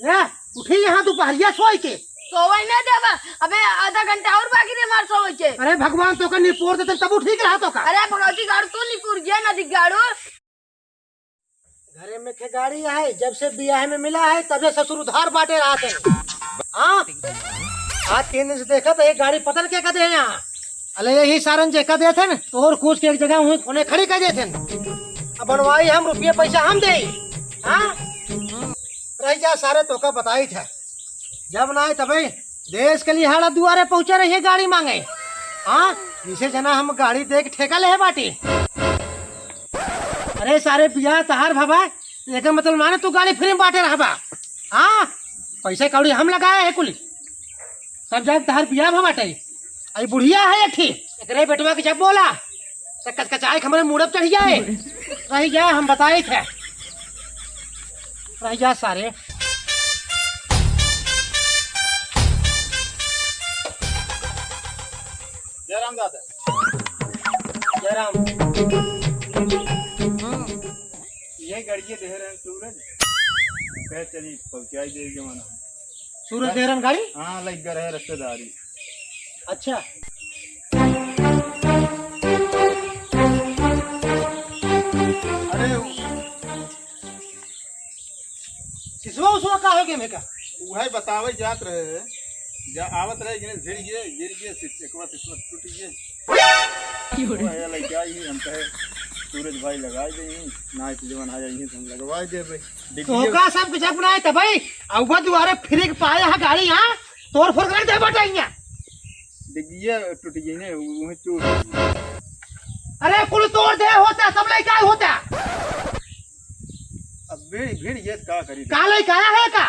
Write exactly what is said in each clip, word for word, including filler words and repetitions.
ए, उठी यहाँ दुपहरिया सोई के। सोवै ना देबा। अबे आधा घंटा और बाकी रे हमार सोवै के। अरे भगवान तोका निपोर देते तब ठीक रहा तोका। अरे भगवती गाड़ू तू निपुर गया ना दिगाड़ू। घरे में के गाड़ी है, जब से बियाह में मिला है तब से ससुर उधार बाटे रहत है। हाँ, आज तीन दिन से देखत है गाड़ी पता न के का दे यहाँ। अले यही सारन जे का देथे न, तोर कूच के एक जगह हुई उन्हें खड़ी कर देथे न। अब बनवाई हम, रुपये पैसा हम दे। हाँ, रह जा सारे, तोका बताई था। जब ना आए तबे देश के लिए हाड़ा दुआरे पहुंचे रहिए गाड़ी मांगे। हाँ, इसे जना हम गाड़ी दे के ठेका ले है बाटी। अरे सारे बियाह तहार भवा, एकर मतलब माने तू गाड़ी फ्री में बाटे रहबा। हाँ, पैसा कौड़ी हम लगाए है कुल। सब जाए तहार बियाह भवा बाटे। आई बुढ़िया है एक ठी, एकरे बेटवा के जब बोला, त कचकचाए के हमरे मूड़े पे चढ़ जाए। रह जा, हम बताई थे। रह जा सारे। जय राम दादा। जय राम। हाँ। ये गड़िए देह रहे सूरज, कहे चली पहुँचाई दे जमाना। सूरज देह रहे गाड़ी? हाँ, लग गए रहे रिश्तेदारी। अच्छा। अरे, सिसवा उसवा का हो गया मेका? उहे बतावे जात रहे, जा आवत रहे, गिने भिड़ गए, गिर गए, सिस-, एक बार सिसवा टूट गए। की हो रही? वह लड़का ही हम कहे, सूरज भाई लगाए दे, ना इस जवन आ जाइए, हम लगवाए दे भाई। तो का सब कुछ अपना है, तब भाई, अब दुआरे फिर एक पाए यहाँ गाड़ी यहाँ, तोड़ फोड़ कर दे बटाइया। डिग्गिया टूट गई ने, वहीं चोट। अरे कुल तोड़ दे होता, तब ले का होता? अब भिड़, भिड़ ये का करी? का ले का है का?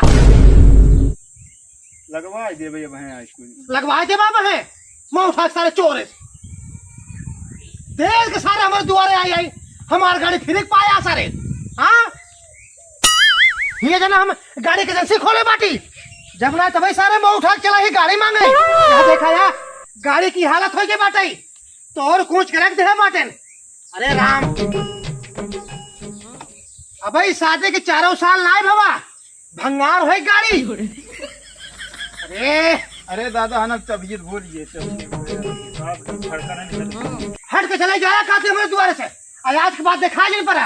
लगवा दे भैया, वहीं आज कोई। लगवा दे बाबा है, मैं उठा के सारे चोर है। देर के सारे हमारे दुआरे आई, आई, हमार गाड़ी फिर एक पाया सारे। हाँ? ये जना हम गाड़ी के एजेंसी खोले बाटी। जब ना तबे सारे मुंह उठा के चला ही गाड़ी मांगे। यहाँ देखा या, गाड़ी की हालत हो गई बाटे। तो और कूच के रख दे बाटेन। अरे राम। अबे ई शादी के चारों साल ना भवा। भंगार होई गाड़ी। अरे। अरे दादा, है ना, तबीयत बोलिए, तबीयत बोलिए। आप धड़कन नहीं करते। हट के चले जाया काते मेरे दुआरे से। आज के बाद देखा नहीं पड़ा।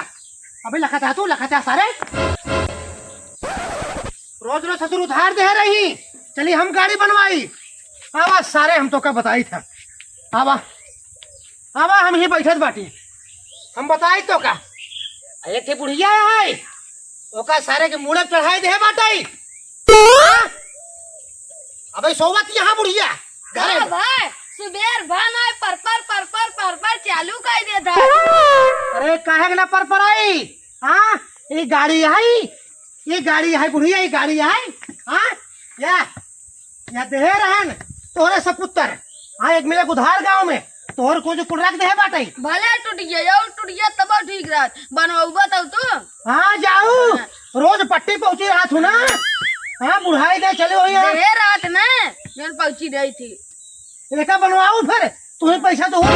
अबे लखत है तू, लखत है सारे। रोज रोज ससुर उधार दे रही। चली हम गाड़ी बनवाई। आवा सारे, हम तो का बताई था। आवा, आवा हम ही बैठत बाटी। हम बताई तो का। एक ठे बुढ़िया है, ओका सारे के मूड़े चढ़ाई दे बाटी। हाँ? अबे सोवत यहाँ बुढ़िया घरे हाँ में। भाई, सुबेर भा ना पर पर पर पर पर पर चालू कर देता। अरे काहे के ना पर पर आई? हाँ, ये गाड़ी है, ये गाड़ी है बुढ़िया, ये गाड़ी है। हाँ, या, या देहे रहन तोहरे सपुत्र। हाँ, एक मिले उधार गाँव में तोहर को जो कुल रख दे बाटे। भले टूट गया, यो टूट गया तब ठीक रहत, बनवाऊबा तब तू। हाँ, जाऊ, हाँ। रोज पट्टी पहुँची रहत हूँ ना। हाँ, बुढ़ाई दे चले हो यार। देहे रहत ना, जन पहुँची रही थी। एका बनवाऊ फिर, तुम्हें पैसा तो हो।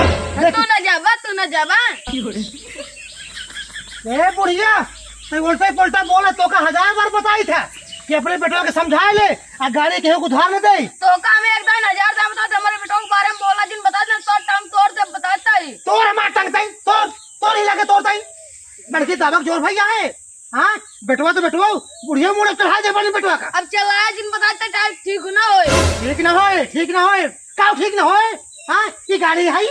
तू न जाबा, तू न जाबा। ए बुढ़िया, तू उल्टा पुल्टा बोला, तो का हजार बार बताई था कि अपने बेटवा के समझाए ले, आ गाड़ी केहू को उधार न दे। तो का हम एक दिन हजार दाम था, हमारे बेटवा के बारे में बोला, जिन बता दे, तो टांग तोड़ दे, बताता ही। तोड़ हमार टांग ताई, तोड़, तोड़ ही लगे तोड़ ताई। बड़की दाबक जोर भैया है। हाँ, बेटवा तो बेटवा, बुढ़िया मूड़े चढ़ा दे बानी बेटवा का। अब चलाया जिन बताते टाइप ठीक ना होए। ठीक ना होए, ठीक ना होए, का ठीक ना होए? हाँ, ये गाड़ी है,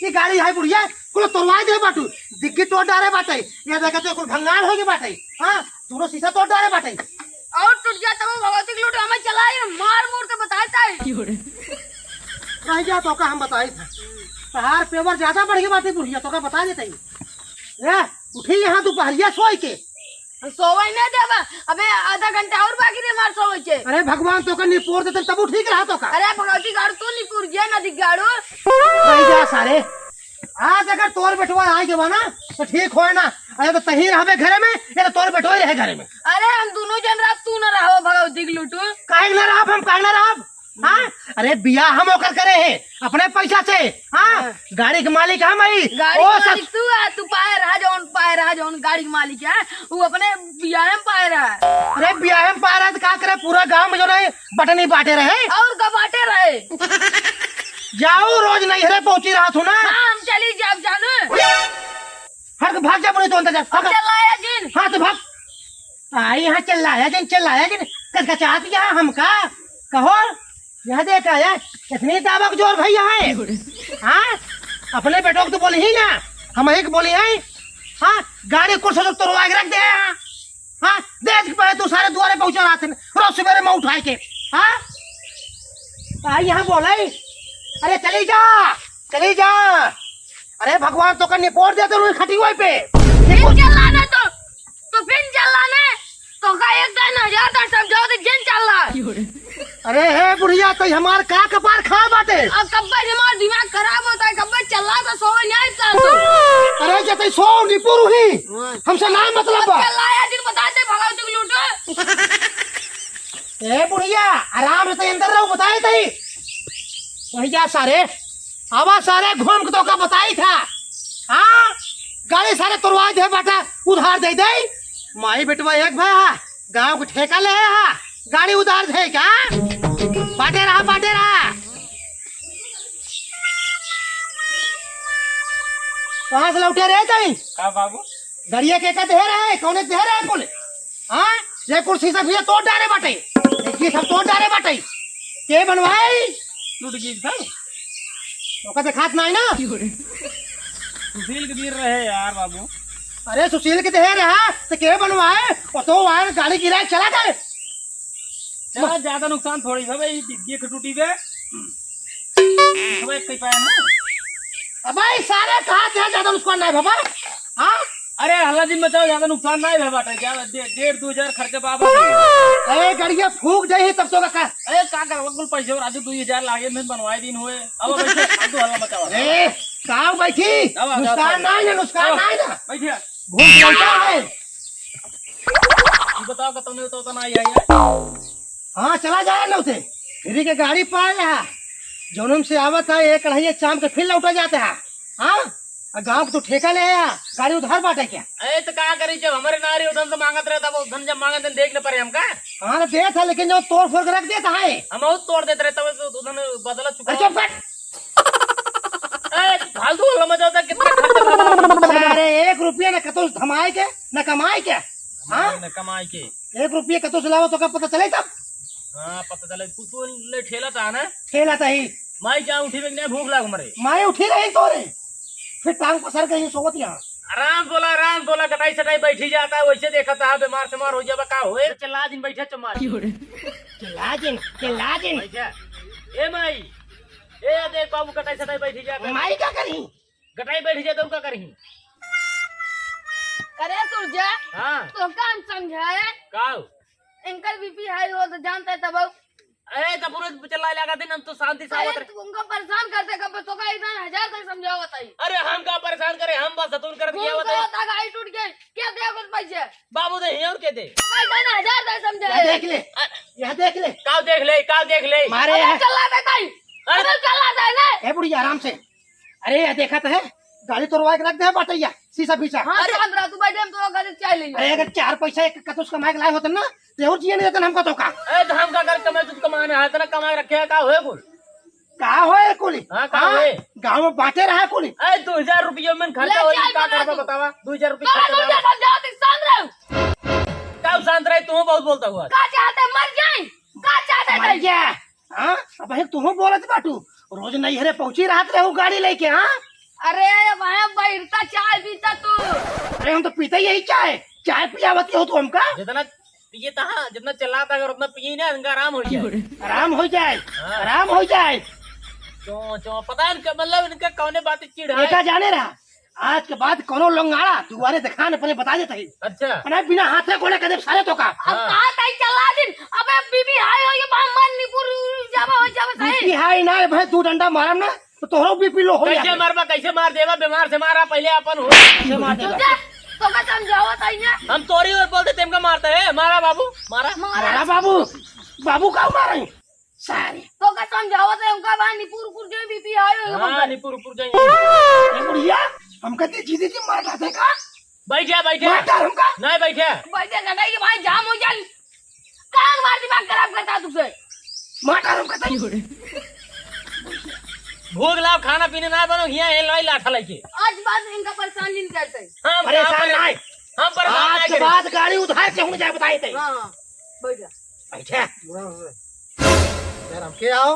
ये गाड़ी है बुढ़िया, कुल तोड़वा दे बाटू, डिग्गी तोड़ डारे बाटे, ये देखते कुल भंगार हो गए बाटे, हाँ, दोनों शीशा तोड़ डारे बाटे। और टूट गया तब भगवती के लूट हमें चलाए, मार मूड़ के बताता है। रह गया तो का हम बताई था, तहार पेवर ज्यादा बढ़ गए बाटे बुढ़िया, तो का बता देते हैं। ए, उठी यहाँ दोपहरिया सोई के। सोवै ना देबा। अबे आधा घंटा और बाकी रे हमार सोवै के। अरे भगवान तो का निपोर देते तब ठीक रहा तो का। अरे भगवती गाड़ू तू निपुर गया ना दिगाड़ू। भाई जा सारे। आज अगर तोर बेटवा आ गया ना तो ठीक होए ना। अरे तो तही रहबे घरे में या तो तोर बेटवा ही रहे घरे में। अरे हम दोनों जन रहा, तू ना रहो भगवती के लूटू। काहे ना रहब हम, काहे ना रहब? हाँ? अरे बियाह हम ओकर करे हैं, अपने पैसा से। हाँ? हाँ। गाड़ी के मालिक हम ही। गाड़ी ओ के मालिक सस- तू आ, तू पाए रहा जौन, पाए रहा जौन गाड़ी के मालिक है, वो अपने बियाह में पाए रहा। अरे बियाह में पाए रहा तो का करे, पूरा गांव में जो नहीं बटनी बांटे रहे। और का बांटे रहे? जाओ, रोज नैहरे पहुंची रहा तू ना। हाँ, हम चली जाब जानू। हट के भाग जा, बोले तो अंदर जा। अब भाग। चिल्लाया जिन। हाँ, तो भाग। आई यहाँ चिल्लाया जिन, चिल्लाया जिन। कचकचात यहाँ हमका। कहो, यहाँ देख आया, कितनी दावक जोर भैया है। हाँ, अपने बेटों को तो बोली ही ना, हम एक बोली है। हाँ, गाड़ी कुर्सी से तोड़वा के रख दे यहाँ। हाँ, देख के पहले तू सारे दुआरे पहुंचा रहा था, रोज सवेरे में उठाए के। हाँ, आई यहाँ बोले, अरे चली जा, चली जा। अरे भगवान तो का निपोर दे तो खटी हुई पे। फिर चल लाना तो, तो फिर चल लाना। तो का एक दिन हजार तक समझाओ तो जिन चल रहा। अरे हे बुढ़िया, तो हमार का कपार खा बाटे? अब कब्बे हमार दिमाग खराब होता है, कब्बे चल रहा तो सो नहीं था तो। अरे जते सो निपुर ही, हमसे ना मतलब बा। चल रहा है, दिन बताते भगाओ तुम लूटो। ए बुढ़िया, आराम से अंदर रहो, बताए तई। वही जा सारे, आवा सारे, घूम के तोका बताई था। हाँ, गाड़ी सारे तोड़वा दे बाटा, उधार दे दे। माई बेटवा एक भा, गांव के ठेका ले हा, गाड़ी उधार दे का? बाटे रहा, बाटे रहा। कहाँ से लौटे रहे तई? का बाबू? गड़िया के का देह रहे, कौने देह रहे कुल? हाँ, ये कुल शीशा भैया तोड़ डारे बाटे, ये सब तोड़ डारे बाटे। के बनवाई? टूट गई था। ओका देखात नाही ना। सुशील के गिर रहे यार बाबू। अरे सुशील के देह रहा, तो के बनवाए? और तो वायर गाड़ी गिरा चला गए। चला, ज्यादा नुकसान थोड़ी है भाई, डिग्गी के टूटी बे। अबे कई पाया ना। अबे सारे कहा थे ज्यादा नुकसान नाही बाबा। हाँ? अरे हल्ला दिन मचाओ, ज्यादा नुकसान नाही भे बाटे। ज्यादा डे-, डेढ़ दो हजार खर्चा बाबा। अरे गड़िया फूक जाई तब तो का। अरे का करवा कुल पैसे और राजू दो हजार लागे में बनवाए दिन हुए। अब बैठे, अब तो हल्ला मचाओ। अरे काव बैठी? अब आ जाओ, नुकसान नाही ना, नुकसान नाही ना। बैठिए। घूम के लौटा है। तू बताओ का तुमने तो उतना आई है। हाँ, चला जाए ना उसे। फ्री के गाड़ी पाए हा। जौनम से आवत है, एक कढ़ाई चाम के फिर लौटा जाते हैं। हाँ? आ गाँव के तू ठेका ले आया, गाड़ी उधार बाटे क्या? अरे तो का करी, जब हमारे नारी उधन से मांगत रहे, तब उधन जब मांगत दिन देख न पड़े हमका। हाँ, तो देत है, लेकिन जो तोड़ फोड़ के रख देता है। हम बहुत तोड़ देते रहे, तब तो उधन बदला चुका। अरे चुप कर। ए, फालतू वाला मजा होता है, कितना खर्चा था? अरे, एक रुपया ना कतो से धमाए के, ना कमाए के। हाँ? ना कमाए के। एक रुपया कतो से लावा तो का पता चले तब? हाँ, पता चले। तू, तू ले ठेला था ना? ठेला था ही। माई क्या उठी में नहीं भूख लाग मरे। माई उठी रही तो रे। फिर टांग पसर के ही सोवत यहाँ। आराम बोला, आराम बोला, कटाई सटाई बैठी जाता है, वैसे देखा था, बीमार समार हो जाबा, का होए? चिल्ला दिन बैठे चमार। चिल्ला दिन, चिल्ला दिन। बैठे। ए माई, ए, देख बाबू, कटाई सटाई बैठी जाता। माई का करी? कटाई बैठी जाता, उनका करी। अरे सुरजा, हाँ। तो का हम समझाए? का हो? इनकर बीपी हाई हो तो जानते तब। अरे, तो पूरे चिल्लाए लगा दिन, हम तो शांति से अरे, आवत रहे। तू उनको परेशान करते कब? तो का इतना हजार तक समझाओ बताई। अरे, हम का परेशान करे, हम बस तुम कर घूम दिया के बताई। होता गाड़ी टूट गई, क्या दे कुछ पैसे? बाबू दे, और के दे? भाई, दो हजार दे समझे। या देख ले, या देख ले। का देख ले, का देख ले? मारे अरे, हैं। चला दे ताई। अरे। अरे, चला दे ना। ए बुढ़िया, आराम से। अरे, या देखा तो है, गाड़ी तोड़वा के रख दे बटैया, शीशा पीछा। हाँ, अरे। शांत रह, तू बैठे, हम तो गाड़ी चाय ले अरे, अगर चार पैसा एक कतुस कमाए के लाए होते ना, तो और जिए नहीं देते हमको तो का। ए, तो हम का कर कमाए, तू कमाने आया, इतना कमाए रखे है, का होए कुल? का होए कुल? हाँ, का हाँ, होए? गाँव में बांटे रहा कुल। ए, दो हजार रुपये में खर्चा ले, होई, चाय का बना करबा दो। बतावा? दो हजार रुपये का खर्चा मुझे करबा। समझाओ, तो शांत रहो। का शांत रहे, तू बहुत बोलता हुआ। का चाहते, मर जाए? का चाहते मर भाई? गया? हाँ? अब भाई तू बोलत बाटू, रोज नैहरे पहुंची रहत रहू गाड़ी लेके, हाँ? अरे, वहाँ बैठता चाय पीता तू। अरे, हम तो पीते ही यही चाय, चाय पियावत हो तू हमका। जितना पिए तहाँ, जितना चिल्लाता अगर उतना पिए ना, इनका आराम हो जाए। आराम हो जाए, हाँ। आराम हो जाए। चो, चो, पता है इनका, मतलब इनका कौने बात चिढ़ है। एका जाने रहा, आज के बाद कोनो लंगाड़ा दुआरे देखा न अपने बता देता ही। अच्छा। अरे बिना हाथे गोड़े कदे सारे तो का। अब हाँ। कहा ताई चला दिन, अबे बीबी हाई हो ये बाहर मन निपुर जावा हो जावा सही। बीबी हाई ना भाई, दू डंडा मारम ना तो तोहरो बीपी लो हो कैसे जाए। मारबा, कैसे मार देबा, बीमार से मारा पहले अपन हो। कैसे मार देबा? तुझे तो का समझावा ताई ना। हम तोरी और बोलते तेमका मारता है, मारा बाबू, मारा। मारा बाबू, बाबू का मारे? सारे। तो का समझावत है उनका बा निपुर पुर जो बीपी आयो है हाँ, उनका। निपुर पुर जाएंगे। ए बुढ़िया, हम कहते जीते जी मार डालते का? बैठ जा, बैठ जा। मार डाल हमका। नहीं बैठ जा। बैठ जा, नहीं भाई जाम हो जाए। कान मार दिमाग खराब। करता तुझे। मार डालूं कतई। भूख लाग, खाना पीने ना बनो, हियाँ है लाई लाठा लेके। आज बाद इनका परेशान नहीं करते। हम परेशान परे-, नहीं। हम परेशान आज नहीं के करें। बाद गाड़ी उधार के होने जाए बताए थे। हाँ, हाँ, बैठ जा। बैठे। यार, हम के आओ?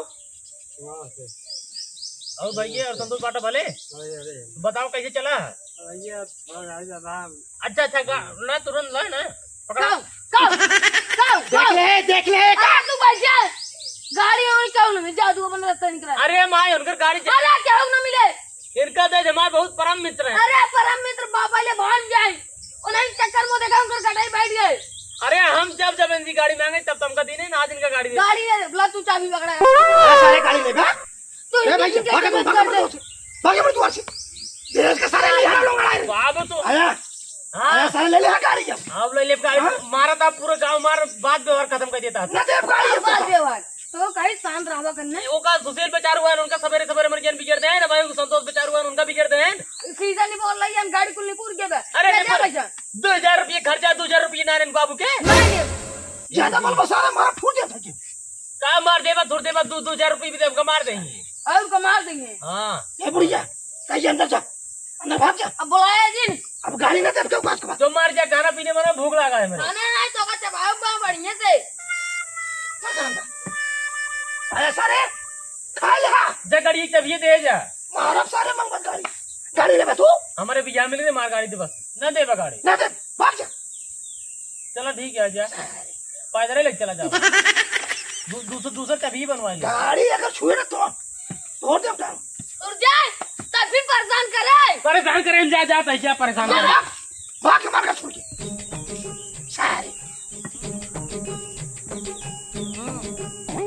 और भैया और संतोष बाटा भले? अरे, अरे। बताओ कैसे चला? भैया, थोड़ा गाड़ी ज्यादा अच्छा, अच्छा, गा-, ना तुरंत ला ना। पकड़ा। काऊ, काऊ, काऊ, देख काऊ। ले, देख ले, अरे, काऊ। तू बैठ जा। गाड़ी और काऊ ना मिल, जा, तू अपन रास्ता निकला। अरे माई, उनकर गाड़ी च- अरे, केहू ना मिले। इनका दे दे, हमारे बहुत परम मित्र हैं। अरे, परम मित्र बाबा ले भान जाए। उन्हें चक्कर में देखा, उनकर गटाई बैठ गए। अरे, हम जब, जब इनकी गाड़ी मांगे, तब तुमका दीने ना, आज इनका गाड़ी दे। गाड़ी ले, ला तू चाबी पकड़ा। अरे, सारे गाड़ी ले बा। तू ए भाई, इनकी भाग, क्या भाग, कर भाग, दे? भाग, भाग, भाग, भाग। देश का सारे ले आ लोग लड़ाई। बाबू तो आया। हाँ। आया, सारे ले ले गाड़ी अब। अब ले ले गाड़ी। हाँ? मारा था पूरा गांव, मार बात व्यवहार खत्म कर देता। ना दे गाड़ी अब। बात व्यवहार। तो कहीं शांत रहवा करने। ओका सुशील बेचारू है, उनका सवेरे सवेरे मर गया, बिगड़ दे ना भाई, संतोष बेचारू है, उनका बिगड़ दे। सीधा नहीं बोल रही है, हम गाड़ी कुल नहीं पूर के बे। अरे ले नहीं जा पूर। पैसा। दो हजार रुपये खर्चा, दो हजार रुपये नारायण बाबू के। नहीं, नहीं। ज्यादा बोल बसा रहा, मारा फूट जाता जी। का मार देबा, थोड़ देबा, दो, दो हजार रुपये भी दे, हमका मार देंगे। और का मार देंगे। हाँ। ए बुढ़िया, कहीं अंदर जा, अंदर भाग जा। अब बुलाया जी ने। अब गाड़ी ना दे, अब क्यों बात को बात? जो मार जा, खाना पीने में ना भूख लगा है मेरे। खाना ना है तो का चबाओ बा बढ़िया से। अरे सारे, खा ले हा। जा गाड़ी तभी दे जा। मारब सारे मंगल गाड़ी। गाड़ी लेबे तू? हमारे बियाह में ले मार गाड़ी दे बस। ना देबा गाड़ी। ना दे, भाग जा। चला ठीक है, आजा। पैदल ही लेके चला जाओ। दू-, दूसर, दूसर तभी बनवा ले। गाड़ी अगर छुए ना तो तोड़ दे उठा। उठ जाए, तब भी परेशान करे। परेशान करे, जा, जा, तै क्या परेशान करे? भाग, भाग के मार के छोड़ के। सारे।